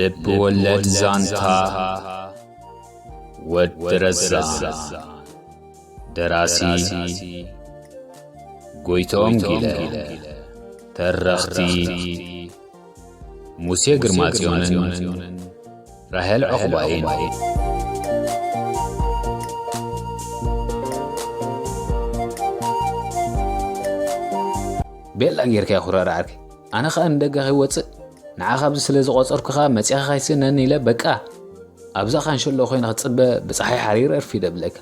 ልብ ወለድ ዛንታ ወዲ ረዛን። ደራሲ ጎይትኦም ጊለ። ተረኽቲ ሙሴ ግርማጽዮንን ራሄል ዑቕባይን። ቤላ ጌርካ ኩራራ ዓርከይ። ኣነ ኸኣ ንደገ ከይወጽእ ንዓ ካብዚ ስለ ዝቖጸርኩኻ መጺኻ ከይስእነኒ ኢለ በቃ ኣብዛ ካንሸሎ ኮይነ ክጽበ ብጸሓይ ሓሪር እርፊደ እብለካ።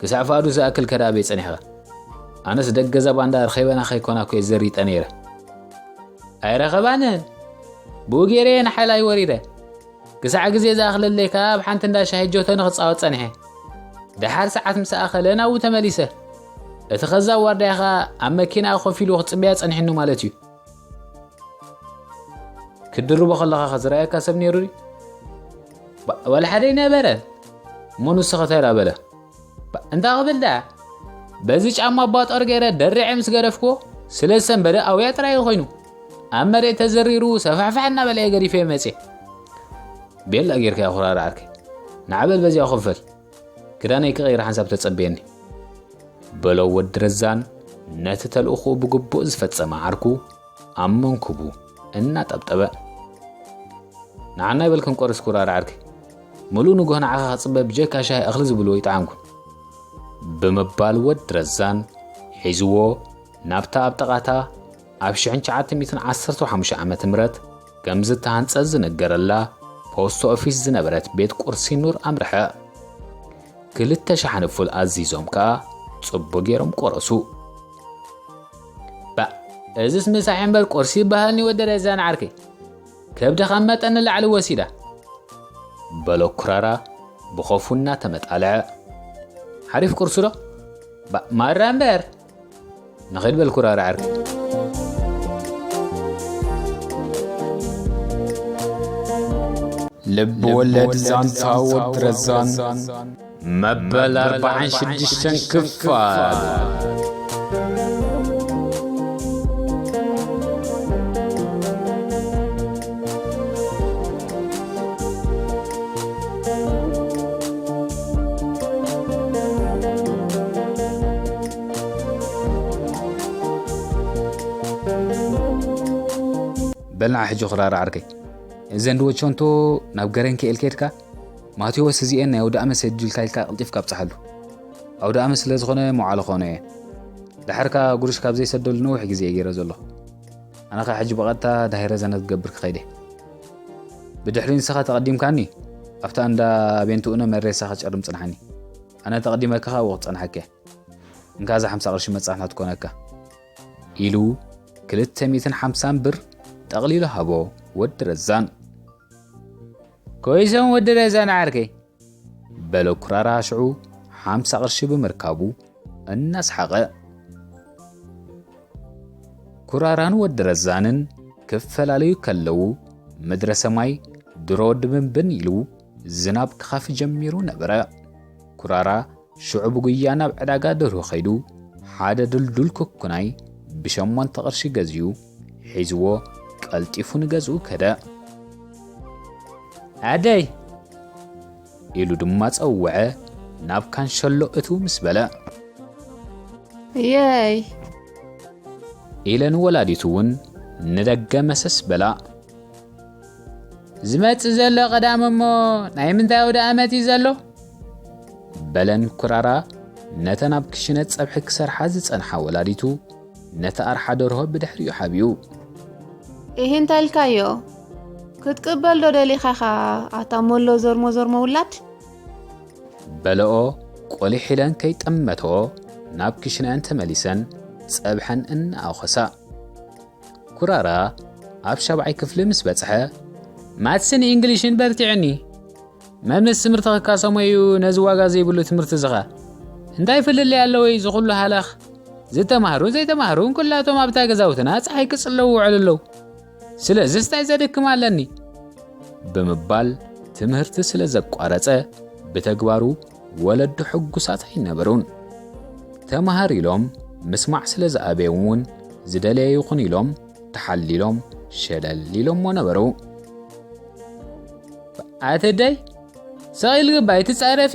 ክሳዕ ፍቓዱ ዝኣክል ከዳበይ ጸኒሕካ። ኣነስ ደገ እዛ ባንዳ ርኸበና ከይኮና እኮ እየ ዘሪጠ ነይረ። ኣይረኸባንን። ብኡ ገይረ እየ ንሓይላይ ወሪደ። ክሳዕ ግዜ ዝኣኽለለይ ከኣ ኣብ ሓንቲ እንዳ ሻሂ ጆተኒ ክጻወት ጸኒሐ። ደሓር ሰዓት ምስ ኣኸለ ናብኡ ተመሊሰ። እቲ ኸዛብ ዋርዳይ ኸኣ ኣብ መኪና ኮፍ ኢሉ ክጽበያ ጸኒሕኒ ማለት እዩ። ክድርቦ ከለኻ ከዝረኣየካ ሰብ ነይሩ ድዩ? ባ-፣ ዋላ ሓደ ኣይነበረን። እሞ ንሱ ኸ እንታይ ደኣ በለ? ባ-፣ እንታይ ክብል ደኣ? በዚ ጫማ ባጦር ገይረ ደሪዐ ምስ ገደፍኩዎ፣ ስለ ዝሰንበደ ኣውያ ጥራይ እዩ ኮይኑ። ኣብ መሬት ተዘሪሩ ሰፋሕፋሕ እናበለ እየ ገዲፈዮ መጽየ። ቤላ ጌርካ ኩራራ ዓርከይ። ንዓ በል በዚኣ ኮፈል። ክዳነይ ክቐይር ሓንሳብ ተጸበየኒ። በሎ ወዲ ረዛን ነቲ ተልእኾኡ ብግቡእ ዝፈጸመ ዓርኩ ኣብ መንኩቡ እናጠብጠበ። ንዓና ይበልክን ቆርስ ኩራር ዓርከይ። ምሉእ ንግሆ ንዓኻ ክጽበ ብጀካ ሻሂ እኽሊ ዝብልዎ ይጠዓምኩን። ብምባል ወዲ ረዛን ሒዝዎ ናብታ ኣብ ጥቓታ ኣብ ሽሕን ትሽዓተ ሚእትን ዓሰርተ ሓሙሽተ ዓመተ ምህረት ከም ዝተሃንጸ ዝነገረላ ፖስት ኦፊስ ዝነበረት ቤት ቁርሲ ኑር ኣምርሐ። ክልተ ሸሓኒ ፉል ኣዚዞም ከኣ ጽቡቕ ገይሮም ቆረሱ። ባ፣ እዝስ ምሳሕ እምበር ቁርሲ ይበሃልኒ ወዲ ረዛን ዓርከይ። ከብድኻ መጠን ንላዕሊ ወሲዳ። በሎ ኩራራ ብኸፉ እናተመጣልዐ። ሓሪፍ ቁርሲ ዶ? ባ፣ ማራ እምበር። ንኺድ በል ኩራራ ዓርከይ። ልብ ወለድ ዛንታ ወዲ ረዛን መበል ኣርባዓን ሽዱሽተን ክፋል። በልና ሕጂ ክራር ዓርከይ። እዘን ድወ ቾንቶ ናብ ገረን ክኤል ከድካ፣ ማቴዎስ እዚኤን ናይ ኣውደ ኣመት ሰዲድልካ ኢልካ ቀልጢፍካ ኣብጽሓሉ። ኣውደ ኣመት ስለ ዝኾነ መውዓሊ ክኾኖ እየ። ደሓርካ ጉርሽ ካብ ዘይሰደሉ ነዊሕ ግዜ እየ ገይረ ዘለኹ። ኣነ ኸኣ ሕጂ ብቐጥታ ዳሂረ ዘነት ክገብር ክኸይድ እየ። ብድሕሪ ንስኻ ተቐዲምካኒ፣ ኣብታ እንዳ ቤንትኡነ መሬሳ ክትጨርም ጽንሓኒ። ኣነ ተቐዲመካ ኸኣ ኣብኡ ክጸንሓካ እየ። እንካ እዛ ሓምሳ ቅርሺ መጻሕና ትኮነካ፣ ኢሉ ክልተ ሚእትን ሓምሳን ብር ጠቕሊሉ ሃቦ ወዲ ረዛን። ኮይሶም ወዲ ረዛን ዓርከይ፣ በለ ኩራራ ሽዑ ሓምሳ ቅርሺ ብምርካቡ እናሰሓቐ። ኩራራን ወዲ ረዛንን ክፈላለዩ ከለዉ ምድረ ሰማይ ድሮ ድብንብን ኢሉ ዝናብ ክኻፊ ጀሚሩ ነበረ። ኩራራ ሽዑ ብጉያ ናብ ዕዳጋ ደርሁ ከይዱ ሓደ ድልዱል ኩኩናይ ብሸሞንተ ቅርሺ ገዚኡ ሒዝዎ ቀልጢፉ ንገዝኡ ከደ። ኣደይ! ኢሉ ድማ ጸውዐ። ናብ ካንሸሎ እትው ምስ በለ። የይ! ኢለን ወላዲቱ እውን ንደገ መሰስ በላ። ዝመጽእ ዘሎ ቀዳም እሞ ናይ ምንታይ ኣውደ ኣመት እዩ ዘሎ? በለን ኩራራ ነተን ኣብ ክሽነ ጸብሒ ክሰርሓ ዝጸንሓ ወላዲቱ ነቲ ኣርሓ ደርሆ ብድሕሪኡ ሓቢኡ። ኢሂ እንታይ ኢልካዮ? ክትቅበል ዶ ደሊኻኻ ኣታ ሞሎ ዞርሞ ዞርሞ ውላድ? በለኦ ቆሊሕ ኢለን ከይጠመተኦ ናብ ክሽነአን ተመሊሰን ጸብሐን እናኣኾሳ። ኩራራ ኣብ ሻብዓይ ክፍሊ ምስ በጽሐ፣ ማትስን ኢንግሊሽን በርቲዕኒ። መምስ ትምህርቲ ክካሰሞ እዩ ነዚ ዋጋ ዘይብሉ ትምህርቲ ዝኻ። እንታይ ፍልልይ ኣለዎ እዚ ኩሉ ሃላኽ? ዝተማህሩን ዘይተማህሩን ኩላቶም ኣብታ ገዛውትና ጸሓይ ክጽለዉ ውዕሉ ኣለዉ። ስለዚስ እንታይ ዘድክም ኣለኒ? ብምባል ትምህርቲ ስለ ዘቋረጸ ብተግባሩ ወለዱ ሕጉሳት ኣይነበሩን። ተማሃር ኢሎም ምስማዕ ስለ ዝኣበዮም እውን ዝደለየ ይኹን ኢሎም ተሓሊሎም ሸለል ኢሎሞ ነበሩ። ኣተደይ፣ ሰቒልግባ ኣይትጻረፊ።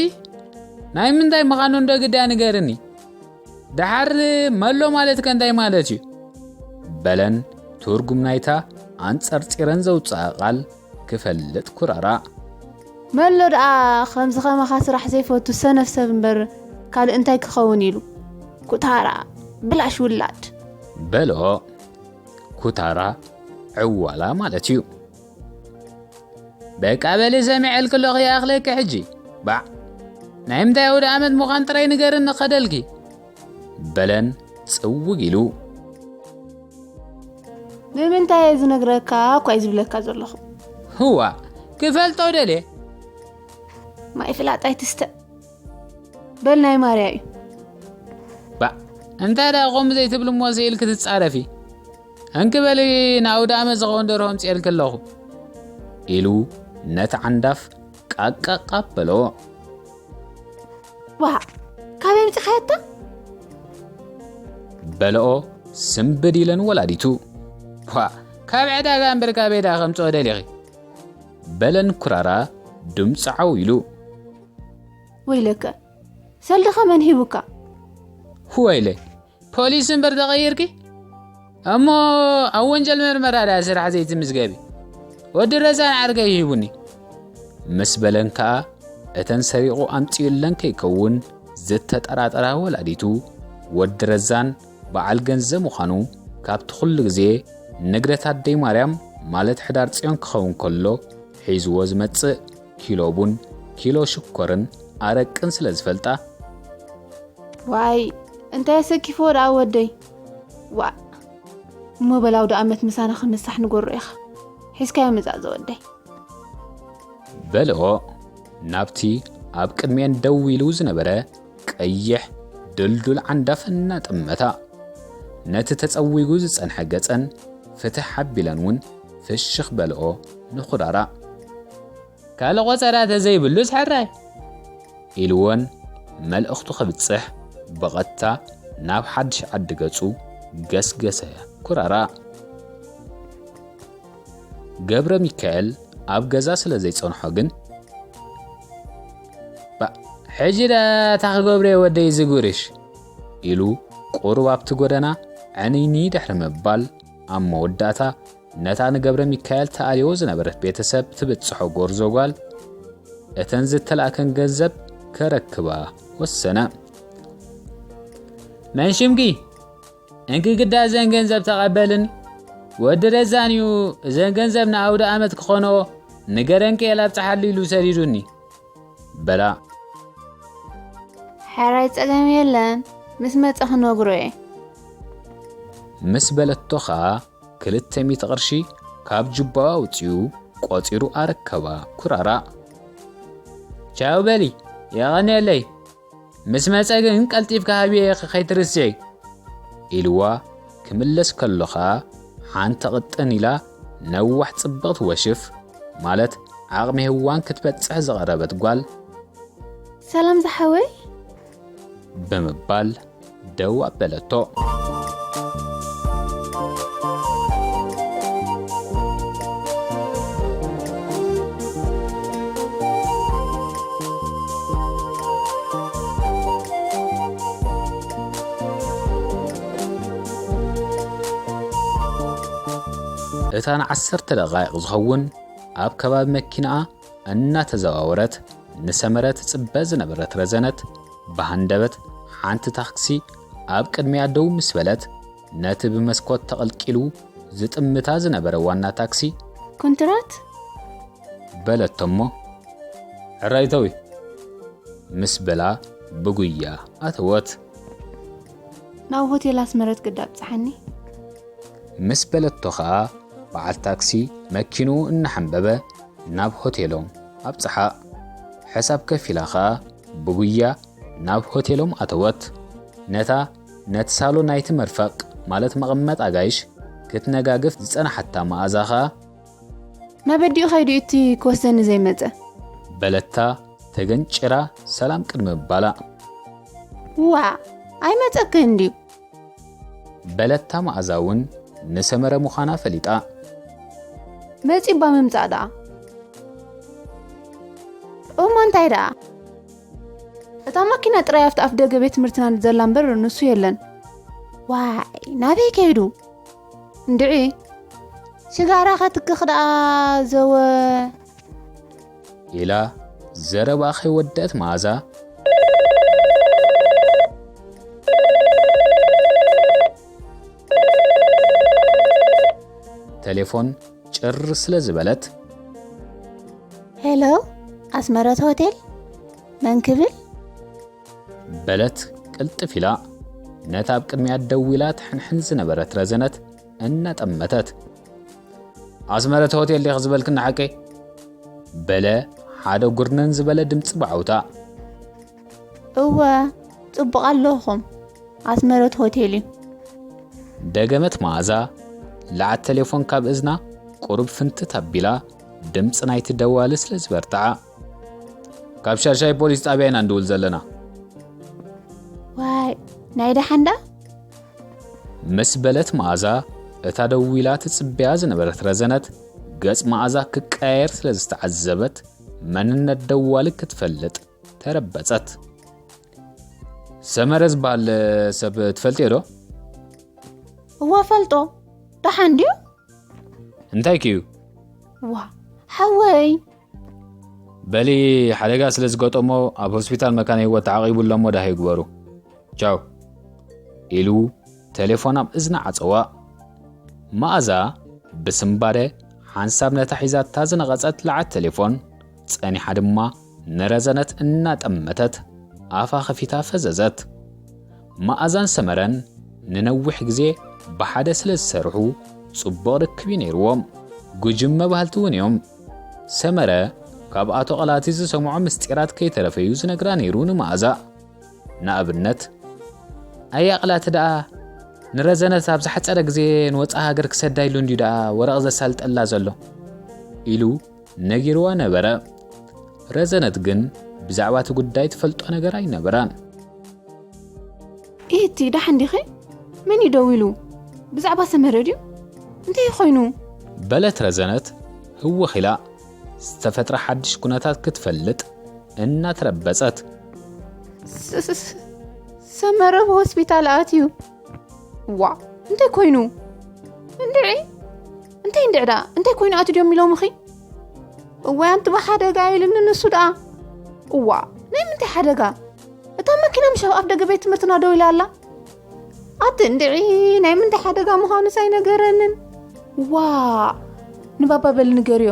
ናይ ምንታይ ምዃኑ እንዶ ግዳ ንገርኒ። ደሓር መሎ ማለት ከ እንታይ ማለት እዩ? በለን ትርጉም ናይታ ኣንጸርጺረን ዘውጽኣ ቃል ክፈልጥ ኩራራ። መሎ ደኣ ከምዚ ከማኻ ስራሕ ዘይፈቱ ሰነፍ ሰብ እምበር ካልእ እንታይ ክኸውን ኢሉ? ኩታራ፣ ብላሽ ውላድ። በሎ። ኩታራ ዕዋላ ማለት እዩ። በቃ በሊ ሰሚዐልኪ ኣለኹ ይኣኽለኪ ሕጂ። ባዕ፣ ናይ ምንታይ ኣውደ ኣመት ምዃን ጥራይ ንገርኒ ከደልኪ። በለን ጽውግ ኢሉ። ንምንታይ እየ ዝነግረካ እኳ እዩ ዝብለካ ዘለኹ። ህዋ፣ ክፈልጦ ደልየ። ማይ ፍላጥ ኣይትስተ። በል ናይ ማርያ እዩ። ባዕ፣ እንታይ ደኣ ከምኡ ዘይትብሊ እሞ ስኢልኪ ትጻረፊ? እንኪ በሊ ንኣውደ ኣመት ዝኸውን ደርሆ ኣምጽኤልኪ ኣለኹ። ኢሉ ነቲ ዓንዳፍ ቃቃቃ በሎ። ዋ፣ ካበይ ኣምጺኻያታ? በለኦ ስምብድ ኢለን ወላዲቱ። ዋ፣ ካብ ዕዳጋ እምበር ካበይ ደኣ ከምጽኦ ደሊኺ? በለን ኩራራ ድምፁ ዓው ኢሉ። ወይለከ፣ ሰልድኻ መን ሂቡካ? ወይለይ፣ ፖሊስ እምበር ተቐይርኪ? እሞ ኣብ ወንጀል መርመራ ደኣ ስራሕ ዘይትምዝገቢ? ወዲ ረዛን ዓርከይ ሂቡኒ። ምስ በለን ከኣ እተን ሰሪቑ ኣምጺኡለን ከይከውን ዝተጠራጠራ ወላዲቱ፣ ወዲ ረዛን በዓል ገንዘብ ምዃኑ ካብቲ ኩሉ ግዜ ንግደት ኣደይ ማርያም ማለት ሕዳር ጽዮን ክኸውን ከሎ ሒዝዎ ዝመጽእ ኪሎ ቡን፣ ኪሎ ሽኮርን ኣረቅን ስለ ዝፈልጣ፣ ዋይ፣ እንታይ ኣሰኪፍዎ ደኣ ወደይ? ዋእ፣ እሞ በል ኣውደ ኣመት ምሳና ክምሳሕ ንጎሮ ኢኻ። ሒዝካዮ ምጻእ ዘወደይ። በልኦ ናብቲ ኣብ ቅድሚኤን ደው ኢሉ ዝነበረ ቀይሕ ድልዱል ዓንዳፍ እናጠመታ። ነቲ ተጸዊጉ ዝጸንሐ ገጸን ፍትሕ ኣቢለን እውን ፍሽኽ በልኦ ንኹራራ። ካልእ ቆጸራ ተዘይብሉስ ሕራይ ኢልወን መልእኽቱ ከብጽሕ ብቐጥታ ናብ ሓድሽ ዓዲ ገጹ ገስገሰ ኩራራ። ገብረ ሚካኤል ኣብ ገዛ ስለ ዘይጸንሖ ግን፣ "ባ፣ ሕጂ ደኣ እንታይ ክገብሮ እየ ወደይ ዝጉርሽ?" ኢሉ ቁሩብ ኣብቲ ጎደና ዕንይንይ ድሕሪ ምባል ኣብ መወዳእታ ነታ ንገብረ ሚካኤል ተኣልዮ ዝነበረት ቤተሰብ ትብጽሖ ጎርዞ ጓል እተን ዝተላእከን ገንዘብ ከረክባ ወሰነ። "መን ሽምኪ?" "እንኪ ግዳ እዘን ገንዘብ ተቐበልን። ወዲ ረዛን እዩ እዘን ገንዘብ ንኣውደ ኣመት ክኾኖ ንገረን ክኤል ኣብጽሓሉ ኢሉ ሰዲዱኒ" በላ። "ሕራይ ጸገም የለን፣ ምስ መጸ ክነግሮ እየ" ምስ በለቶ ኸኣ ክልተ ሚእቲ ቅርሺ ካብ ጁባኡ ኣውጺኡ ቆጺሩ ኣረከባ ኩራራ። "ቻው በሊ፣ የቐንየለይ። ምስ መጸ ግን ቀልጢፍካ ሃብየ ኢኺ ከይትርስዒ" ኢልዋ ክምለስ ከሎ ኸኣ ሓንቲ ቅጥን ኢላ ነዋሕ ጽብቕቲ ወሽፍ ማለት ዓቕሚ ሄዋን ክትበጽሕ ዝቐረበት ጓል "ሰላም ዝሓወይ" ብምባል ደው ኣበለቶ። እታ ንዓሰርተ ደቓይቕ ዝኸውን ኣብ ከባቢ መኪናኣ እናተዘዋወረት ንሰመረ ትጽበ ዝነበረት ረዘነት፣ ብሃንደበት ሓንቲ ታክሲ ኣብ ቅድሚኣ ደው ምስ በለት፣ ነቲ ብመስኮት ተቐልቂሉ ዝጥምታ ዝነበረ ዋና ታክሲ፣ "ኩንትራት?" በለቶ እሞ፣ "ዕራይተዊ" ምስ በላ ብጉያ ኣተወት። "ናብ ሆቴል ኣስመረት ግዳ ኣብጽሓኒ" ምስ በለቶ ኸኣ፣ በዓል ታክሲ መኪንኡ እናሓንበበ ናብ ሆቴሎም ኣብጽሓ። ሕሳብ ከፊላ ኸኣ ብጉያ ናብ ሆቴሎም ኣተወት። ነታ ነቲ ሳሎን ናይቲ መርፈቕ፣ ማለት መቐመጥ ኣጋይሽ፣ ክትነጋግፍ ዝጸናሓታ መኣዛ ኸኣ፣ "ናብ ኣዲኡ ከይዱ እቲ ክወስደኒ ዘይመጸ?" በለታ ተገንጭራ ሰላም ቅድሚ ምባላ። "ዋ፣ ኣይመጸክን ድዩ?" በለታ መኣዛ እውን ንሰመረ ምዃና ፈሊጣ። "መጺባ ምምጻእ ደኣ?" እሞ እንታይ ደኣ? እታ ማኪና ጥራይ ኣብቲ ኣፍ ደገ ቤት ትምህርትና ዘላ እምበር ንሱ የለን። ዋይ፣ ናበይ ከይዱ? እንድዒ፣ ሽጋራ ከትክኽ ደኣ ዘወ። ኢላ ዘረባ ከይወደአት መኣዛ፣ ቴሌፎን ጭር ስለ ዝበለት፣ ሄሎ፣ ኣስመረት ሆቴል፣ መን ክብል? በለት ቅልጥፍ ኢላ፣ ነታ ኣብ ቅድሚኣ ደው ኢላ ትሕንሕን ዝነበረት ረዘነት እናጠመተት። ኣስመረት ሆቴል ዲኺ ዝበልክኒ ሓቂ? በለ ሓደ ጉርነን ዝበለ ድምፂ ብዓውታ። እወ፣ ጽቡቕ ኣለኹም። ኣስመረት ሆቴል እዩ። ደገመት መኣዛ፣ ለዓት ቴሌፎን ካብ እዝና ቁሩብ ፍንትት ኣቢላ፣ ድምፂ ናይቲ ደዋሊ ስለ ዝበርትዓ። ካብ ሻድሻይ ፖሊስ ጣብያ ኢና ንድውል ዘለና። ዋይ፣ ናይ ደሓን ደኣ? ምስ በለት መኣዛ፣ እታ ደዊላ ትጽበያ ዝነበረት ረዘነት፣ ገጽ መኣዛ ክቀያየር ስለ ዝተዓዘበት፣ መንነት ደዋሊ ክትፈልጥ ተረበጸት። ሰመረ ዝበሃል ሰብ ትፈልጥዮ ዶ? እወ ፈልጦ። ደሓን ድዩ? እንታይ ክዩ? ዋ፣ ሓወይ። በሊ ሓደጋ ስለ ዝገጠሞ ኣብ ሆስፒታል መካነ ህይወት ተዓቒቡ ኣሎ እሞ ደሃይ ግበሩ። ቻው። ኢሉ ቴሌፎን ኣብ እዝና ዓጸዋ። መኣዛ ብስምባደ ሓንሳብ ነታ ሒዛታ ዝነቐጸት ለዓት ቴሌፎን ጸኒሓ ድማ ንረዘነት እናጠመተት ኣፋ ከፊታ ፈዘዘት። መኣዛን ሰመረን ንነዊሕ ግዜ ብሓደ ስለ ዝሰርሑ ጽቡቕ ርክብ እዩ ነይርዎም። ጉጅመ በሃልቲ እውን እዮም። ሰመረ ካብ ኣቶ ቐላቲ ዝሰምዖ ምስጢራት ከይተረፈ እዩ ዝነግራ ነይሩ ንመኣዛ። ንኣብነት፣ ኣያ ቐላቲ ደኣ ንረዘነት ኣብ ዝሓጸረ ግዜ ንወጻኢ ሃገር ክሰዳ ኢሉ እንድዩ ደኣ ወረቐት ዘሳልጠላ ዘሎ ኢሉ ነጊርዋ ነበረ። ረዘነት ግን ብዛዕባ እቲ ጉዳይ ትፈልጦ ነገር ኣይነበራን። ኢቲ፣ ደሓን ዲኺ? መን እዩ ደዊሉ? ብዛዕባ ሰመረ ድዩ? እንታይ ኮይኑ? በለት ረዘነት ህውኽ ኢላ ዝተፈጥረ ሓድሽ ኩነታት ክትፈልጥ እናተረበጸት። ስ-፣ ስ-፣ ስ-፣ ሰመረ ብሆስፒታል ኣትዩ። ዋ፣ እንታይ ኮይኑ? እንድዒ፣ እንታይ እንድዒ ደኣ? እንታይ ኮይኑ ኣትዩ ድዮም ኢሎምኺ? እዋይ፣ ኣንቲ ብሓደጋ ኢሉኒ ንሱ ደኣ። እዋ፣ ናይ ምንታይ ሓደጋ? እታ መኪና ምሽ ኣብ ኣፍ ደገ ቤት ትምህርትና ደው ኢላ ኣላ። ኣቲ እንድዒ፣ ናይ ምንታይ ሓደጋ ምዃኑስ ኣይነገረንን። ዋ፣ ንባባ በሊ ንገርዮ።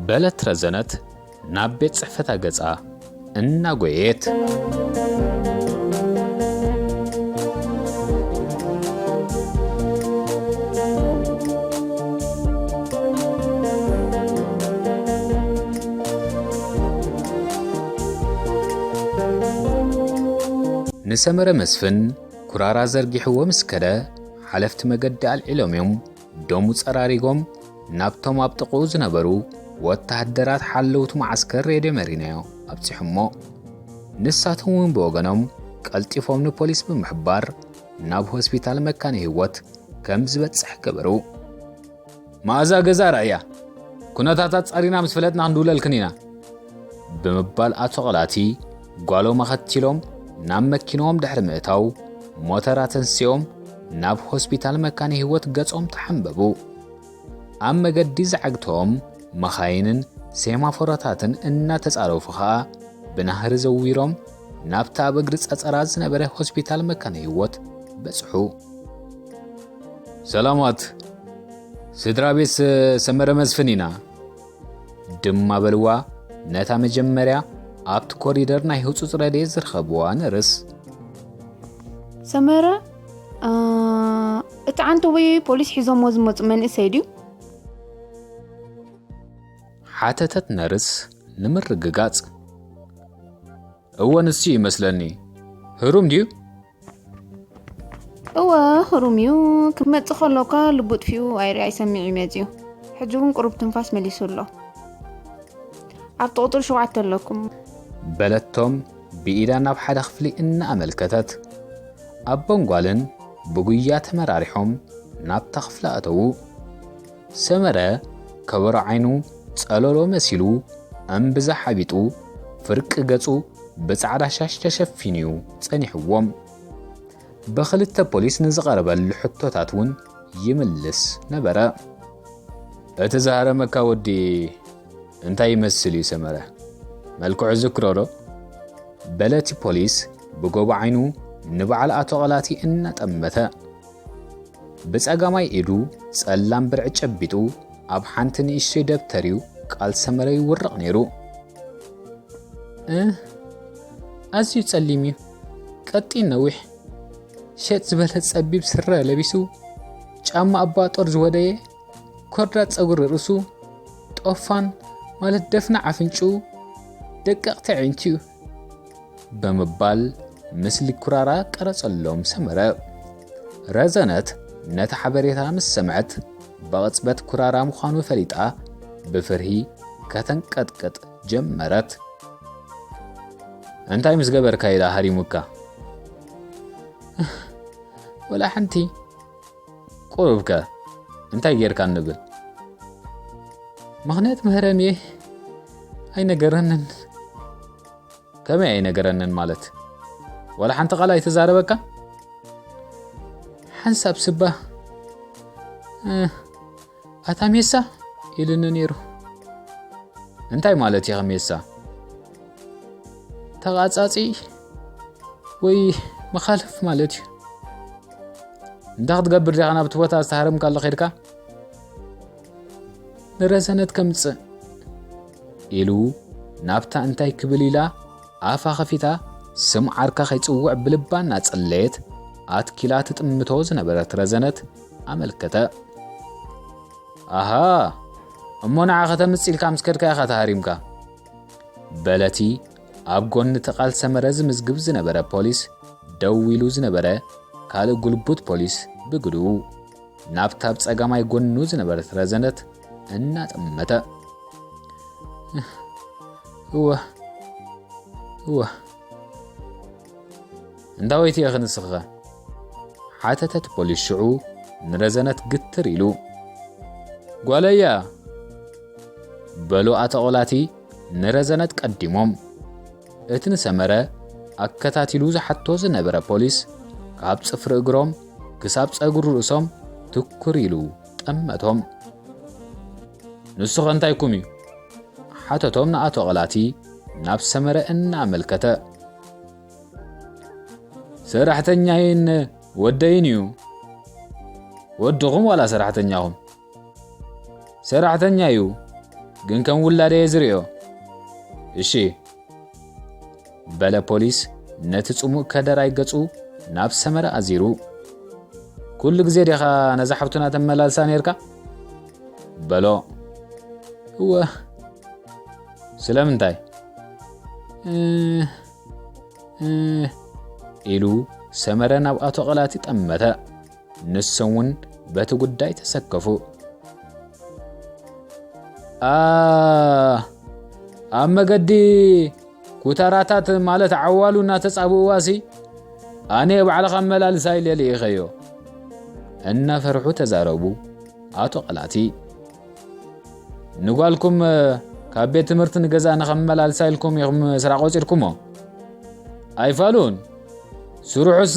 በለት ረዘነት ናብ ቤት ጽሕፈታ ገጻ እናጎየየት። ንሰመረ መስፍን ኩራራ ዘርጊሕዎ ምስ ከደ፣ ሓለፍቲ መገዲ ኣልዒሎም እዮም ደሙ ጸራሪጎም ናብቶም ኣብ ጥቕኡ ዝነበሩ ወተሃደራት ሓለውቲ መዓስከር ሬድዮ መሪናዮ ኣብጺሖሞ። ንሳቶም እውን ብወገኖም ቀልጢፎም ንፖሊስ ብምሕባር ናብ ሆስፒታል መካነ ህይወት ከም ዝበጽሕ ገበሩ። መኣዛ ገዛ ርኣያ፣ ኩነታት ኣጻሪና ምስ ፈለጥና ክንድውለልክን ኢና። ብምባል ኣቶ ቐላቲ ጓሎም ኣኸቲሎም ናብ መኪኖም ድሕሪ ምእታው፣ ሞተር ኣተንሲኦም ናብ ሆስፒታል መካነ ህይወት ገጾም ተሓንበቡ። ኣብ መገዲ ዝዓግቶም መኻይንን ሴማፎሮታትን እናተጻረፉ ኸኣ ብናህሪ ዘዊሮም ናብቲ ኣብ እግሪ ጸጸራ ዝነበረ ሆስፒታል መካነ ህይወት በጽሑ። ሰላማት፣ ስድራ ቤት ሰ-፣ ሰመረ መስፍን ኢና። ድማ በልዋ ነታ መጀመርያ ኣብቲ ኮሪደር ናይ ህጹጽ ረድኤት ዝረኸብዋ ነርስ። ሰመረ፣ እ፣ እቲ ዓንተዊ ፖሊስ ሒዞሞ ዝመጹ መንእሰይ ድዩ? ሓተተት ነርስ ንምርግጋጽ። እወ፣ ንሱ ይመስለኒ። ህሩም ድዩ? እወ፣ ህሩም እዩ። ክመጽእ ከሎ እኳ ልቡ ጥፊኡ ኣይርኢ ኣይሰምዕ እዩ መጺኡ። ሕጂ እውን ቁሩብ ትንፋስ መሊሱ ኣሎ። ኣብቲ ቁጽሪ ሸውዓተ ኣለኩም። በለቶም ብኢዳ ናብ ሓደ ክፍሊ እናኣመልከተት። ኣቦን ጓልን ብጉያ ተመራሪሖም ናብታ ክፍሊ ኣተዉ። ሰመረ ከበሮ ዓይኑ ጸለሎ መሲሉ እምብዛ ሓቢጡ ፍርቂ ገጹ ብጻዕዳ ሻሽ ተሸፊኑ እዩ ጸኒሕዎም። ብኽልተ ፖሊስ ንዝቐረበሉ ሕቶታት እውን ይምልስ ነበረ። እቲ ዝሃረመካ ወዲ እንታይ ይመስል እዩ ሰመረ? መልክዑ ዝክሮ ዶ? በለ እቲ ፖሊስ ብጎቦ ዓይኑ ንበዓል ኣቶ ቐላቲ እናጠመተ። ብጸጋማይ ኢዱ ጸላም ብርዒ ጨቢጡ ኣብ ሓንቲ ንእሽቶይ ደብተር እዩ ቃል ሰመረ ይውርቕ ነይሩ። እ ኣዝዩ ጸሊም እዩ። ቀጢን ነዊሕ፣ ሸጥ ዝበለ ጸቢብ ስረ ለቢሱ፣ ጫማ ኣባጦር ዝወደየ፣ ኮርዳት ጸጉሪ ርእሱ፣ ጦፋን ማለት ደፍና ኣፍንጭኡ፣ ደቀቕቲ ኣዒንቱ እዩ። ብምባል ምስሊ ኩራራ ቀረጸሎም ሰመረ። ረዘነት ነቲ ሓበሬታ ምስ ሰምዐት ብቕጽበት ኩራራ ምዃኑ ፈሊጣ ብፍርሂ ከተንቀጥቀጥ ጀመረት። እንታይ ምስ ገበርካ ኢላ ሃሪሙካ? ወላ ሓንቲ። ቁሩብከ እንታይ ጌርካ ንብል? ምኽንያት መህረምየ ኣይነገረንን። ከመይ ኣይነገረንን ማለት? ዋላ ሓንቲ ቃል ኣይተዛረበካ? ሓንሳብ ስባ፣ እ፣ ኣታ ሜሳ ኢሉኒ ነይሩ። እንታይ ማለት እዩ ሜሳ? ተቓጻጺ ወይ መኻልፍ ማለት እዩ። እንታይ ክትገብር ዲኻ ናብቲ ቦታ ዝተሃረምካሉ ኸይድካ? ንረዘነት ከምጽእ ኢሉ ናብታ እንታይ ክብል ኢላ ኣፋ ኸፊታ ስም ዓርካ ከይጽውዕ ብልባ እናጸለየት ኣትኪላ ትጥምቶ ዝነበረት ረዘነት ኣመልከተ። ኣሃ፣ እሞ ንዓ ከተምጽእ ኢልካ ምስ ከድካ ኢኻ ተሃሪምካ። በለቲ ኣብ ጎኒ ተቓል ሰመረ ዝምዝግብ ዝነበረ ፖሊስ ደው ኢሉ ዝነበረ ካልእ ጉልቡት ፖሊስ ብግድኡ ናብታ ኣብ ጸጋማይ ጎኑ ዝነበረት ረዘነት እናጠመተ። እወ፣ እወ። እንዳ ወይቲ ኢኺ ንስኺኸ? ሓተተ እቲ ፖሊስ ሽዑ ንረዘነት ግትር ኢሉ። ጓለያ፣ በሉ ኣቶ ቐላቲ ንረዘነት ቀዲሞም። እቲ ንሰመረ ኣከታቲሉ ዝሓቶ ዝነበረ ፖሊስ ካብ ጽፍሪ እግሮም ክሳብ ጸጉሪ ርእሶም ትኩር ኢሉ ጠመቶም። ንስኸ እንታይ ኩም እዩ? ሓተቶም ንኣቶ ቐላቲ ናብ ሰመረ እናኣመልከተ። ሰራሕተኛይን ወደይን እዩ። ወድኹም ዋላ ሰራሕተኛኹም? ሰራሕተኛ እዩ፣ ግን ከም ውላደ እየ ዝርእዮ። እሺ፣ በለ ፖሊስ ነቲ ጽሙእ ከደራይ ገጹ ናብ ሰመረ ኣዚሩ። ኩሉ ግዜ ዲኻ ነዛ ሓፍቱና ተመላልሳ ነይርካ? በሎ። እወ። ስለምንታይ? እ፣ እ፣ ኢሉ ሰመረ ናብ ኣቶ ቐላቲ ጠመተ። ንሶም እውን በቲ ጉዳይ ተሰከፉ። ኣ፣ ኣብ መገዲ ኩታራታት ማለት ዓዋሉ እናተጻብእዋሲ ኣነ ባዕልኻ ኣመላልሳ ኢለ ልኢኸዮ። እናፈርሑ ተዛረቡ ኣቶ ቐላቲ። ንጓልኩም ካብ ቤት ትምህርቲ ንገዛ ንኸመላልሳ ኢልኩም ኢኹም ስራሕ ቆጺርኩሞ? ኣይፋሉን። ስርሑስ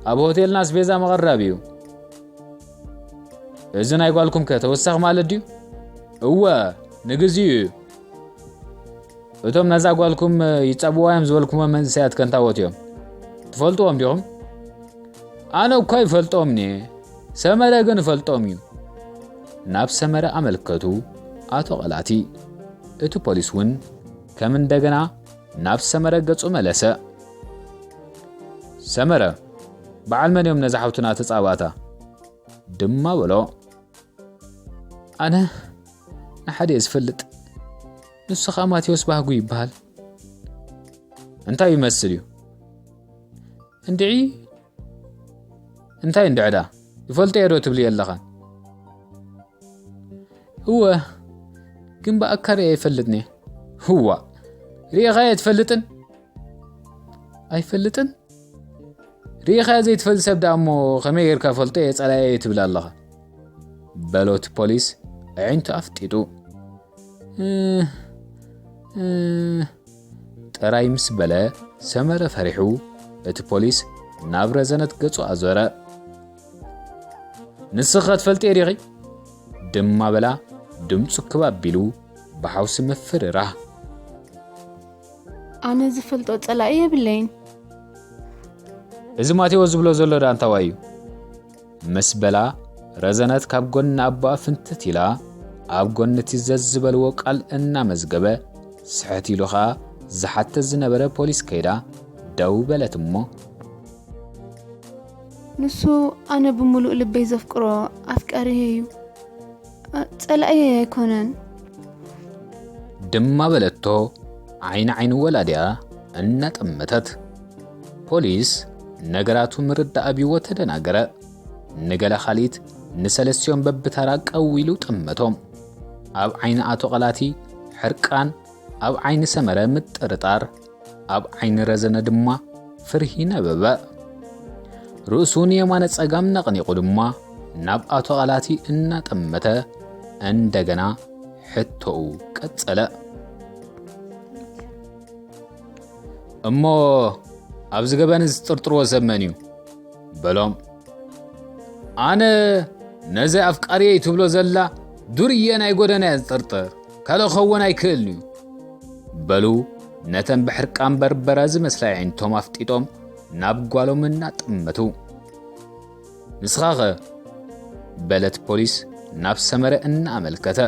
ኣብ ሆቴልና ኣስቤዛ ምቕራብ እዩ። እዚ ናይ ጓልኩም ከ ተወሳኺ ማለት ድዩ? እወ፣ ንግዚኡ እዩ። እቶም ነዛ ጓልኩም ይጻብዋ እዮም ዝበልኩሞ መንእሰያት ከ እንታዎት እዮም? ትፈልጥዎም ዲኹም? ኣነ እኳ ይፈልጦም እየ፣ ሰመረ ግን እፈልጦም እዩ። ናብ ሰመረ ኣመልከቱ ኣቶ ቐላቲ። እቲ ፖሊስ እውን ከም እንደገና ናብ ሰመረ ገጹ መለሰ። ሰመረ፣ በዓል መን እዮም ነዛ ሓውትና ተጻባእታ? ድማ በሎ። ኣነ ንሓደ እየ ዝፈልጥ፣ ንሱ ኸኣ ማቴዎስ ባህጉ ይበሃል። እንታይ ይመስል እዩ? እንድዒ እንታይ እንድዕዳ? ይፈልጦ እየ ዶ ትብሊ ኣለኻ? እወ፣ ግን ብኣካል ርኤ ኣይፈልጥን እየ። ህዋ፣ ርኢኻዮ ኣይትፈልጥን? ኣይፈልጥን? ርኢኻዮ ዘይትፈልጥ ሰብ ደኣ እሞ ከመይ ጌርካ ፈልጦ እየ ጸላኤ እየ ትብል ኣለኻ? በሎ እቲ ፖሊስ ኣዒንቱ ኣፍጢጡ። እ፣ ጥራይ ምስ በለ ሰመረ ፈሪሑ እቲ ፖሊስ ናብ ረዘነት ገጹ ኣዞረ። ንስኺ ከትፈልጥዮ ዲኺ? ድማ በላ ድምፁ ክብ ኣቢሉ ብሓውሲ ምፍርራህ። ኣነ ዝፈልጦ ጸላኢ የብለይን። እዚ ማቴዎስ ዝብሎ ዘሎ ዳ እንታዋይ እዩ? ምስ በላ ረዘነት ካብ ጎኒ ኣቦኣ ፍንትት ኢላ ኣብ ጎኒ እቲ ዘዝበልዎ ቃል እናመዝገበ ስሕት ኢሉ ኸኣ ዝሓትት ዝነበረ ፖሊስ ከይዳ ደው በለት እሞ ንሱ ኣነ ብምሉእ ልበይ ዘፍቅሮ ኣፍቃሪየ እዩ። ጸላእየ ኣይኮነን። ድማ በለቶ ዓይኒ ዓይኒ ወላዲኣ እናጠመተት። ፖሊስ ነገራቱ ምርዳእ ኣብይዎ ተደናገረ። ንገለ ካልኢት ንሰለስቲኦም በብተራ ቀዊሉ ጠመቶም። ኣብ ዓይኒ ኣቶ ቐላቲ ሕርቃን፣ ኣብ ዓይኒ ሰመረ ምጥርጣር፣ ኣብ ዓይኒ ረዘነ ድማ ፍርሂ ነበበ። ርእሱ ንየማነ ጸጋም ነቕኒቑ ድማ ናብ ኣቶ ቐላቲ እናጠመተ እንደገና ሕቶኡ ቀጸለ። እሞ ኣብዚ ገበን እዚ ዝጥርጥርዎ ሰብ መን እዩ? በሎም። ኣነ ነዚ ኣፍቃሪየይ ትብሎ ዘላ ዱርየ ናይ ጎደና እየ ዝጥርጥር፣ ካልእ ክኸውን ኣይክእልን እዩ በሉ። ነተን ብሕርቃን በርበረ ዝመስላ ኣዒንቶም ኣፍጢጦም ናብ ጓሎም እናጠመቱ። ንስኻኸ? በለት ፖሊስ ናብ ሰመረ እናኣመልከተ።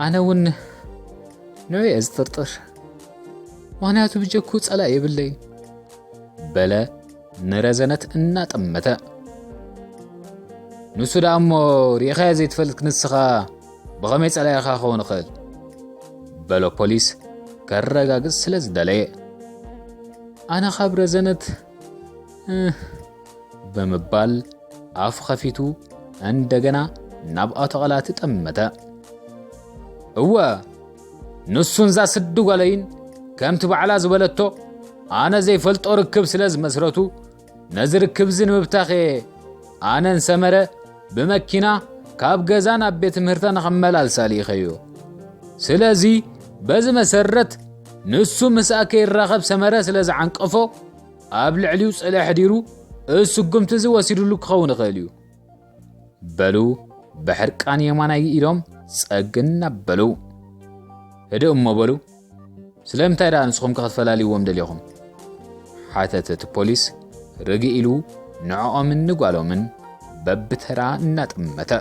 ኣነ እውን ንዑ እየ ዝጥርጥር፣ ምኽንያቱ ብጀኩ ጸላእ የብለይ በለ ንረዘነት እናጠመተ። ንሱ ደኣ እሞ ርኢኻዮ ዘይትፈልጥ ንስኻ ብኸመይ ጸላኢኻ ክኸውን ይኽእል? በሎ ፖሊስ ከረጋግጽ ስለ ዝደለየ። ኣነ ካብ ረዘነት እህ፣ ብምባል ኣፍ ኸፊቱ እንደገና ናብ ኣቶ ቐላቲ ጠመተ። እወ ንሱን ዛ ስዲ ጓለይን ከምቲ ባዕላ ዝበለቶ ኣነ ዘይፈልጦ ርክብ ስለ ዝመስረቱ ነዚ ርክብ እዚ ንምብታኽ እየ ኣነን ሰመረ ብመኪና ካብ ገዛ ናብ ቤት ትምህርታ ንኸመላልሳ ልኢኸዮ። ስለዚ በዚ መሰረት ንሱ ምስኣ ከይራኸብ ሰመረ ስለ ዝዓንቀፎ ኣብ ልዕሊኡ ጽልኢ ኣሕዲሩ እዚ ስጉምቲ እዚ ወሲድሉ ክኸውን ይኽእል እዩ በሉ ብሕርቃን የማናይ ኢዶም ጸግን ኣበሉ። ህድእ እሞ በሉ ስለምንታይ ደኣ ንስኹም ከ ክትፈላልይዎም ደሊኹም? ሓተተ እቲ ፖሊስ ርግእ ኢሉ ንዕኦምን ንጓሎምን በብተራ እናጠመተ።